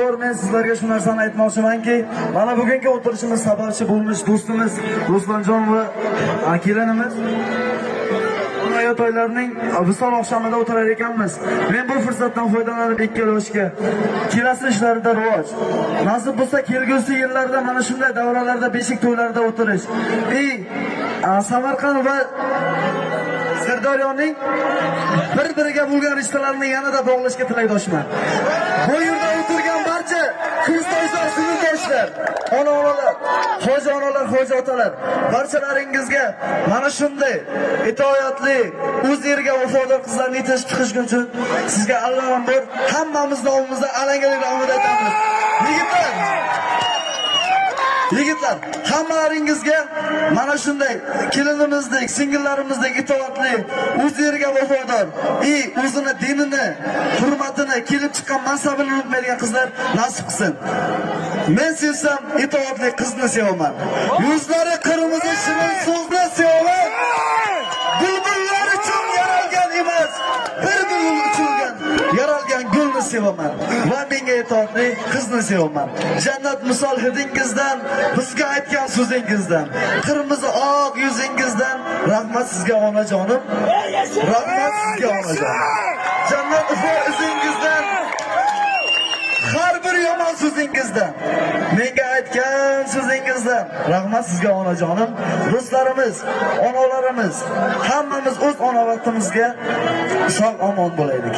Men sizlarga shu narsani aytmoqchimanki, mana bugungi o'tirishimiz sababchi bo'lmish do'stimiz Ruslanjon va kelinimiz Hayot oylarining visol oqshomida o'tirar ekanmiz. Men bu fursatdan foydalanib ikkala yoshga kelasi ishlarida rivoj. Nasib bo'lsa kelgusi yillarda mana shunday davralarda, beshik to'ylarida o'tirish. Samarqand va Sirdaryoning bir-biriga bo'lgan rishtalarini yanada bog'lashga tilakdoshman. Bu yerda o'tirgan barcha kursdoshlar, sinfdoshlar, ona-onalar, hoji onalar, hoji otalar, barchalaringizga mana shunday itoatli, o'z eriga vafodor qizlarni yetishib chiqish uchun sizga avvalambor hammamiz nomimizdan alangali rahmat aytamiz. Yigitlar, yigitlar, hammalaringizga mana shunday kelinimizdek, singillarimizdek itoatli, o'z eriga vafodor, o'zini dinini, hurmatini, kelib chiqqan mansabini unutmaydigan qizlar nasib qilsin. Men sevsam itoatli qizni sevaman. Yuzlari qirmizi shirin so'zni sevaman. Bulbullar uchun yaralgan emas, bir bulbul uchun yaralgan gulni sevaman va menga itoatli qizni sevaman. Jannat misol hidingizdan, bizga aytgan so'zingizdan, qirmizi oq yuzingizdan rahmat sizga onajonim. Rahmat sizga onajonim. Jannat ifor izingizdan, har bir yomon so'zingizdan, menga aytgan so'zingizdan rahmat sizga onajonim. Do'stlarimiz, onalarimiz, hammamiz o'z ona vatanimizga sog' omon bo'laylik.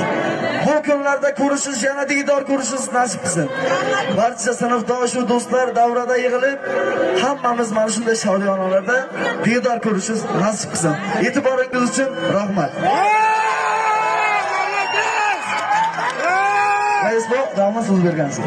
Bu kunlarda ko'rishish, yana diydor ko'rishish nasib qilsin. Barcha sinfdosh va do'stlar davrada yig'ilib, hammamiz mana shunday shodiyonalarda diydor ko'rishish nasib qilsin. E'tiboringiz uchun rahmat. Rais bu, rahmat so'z bergansiz.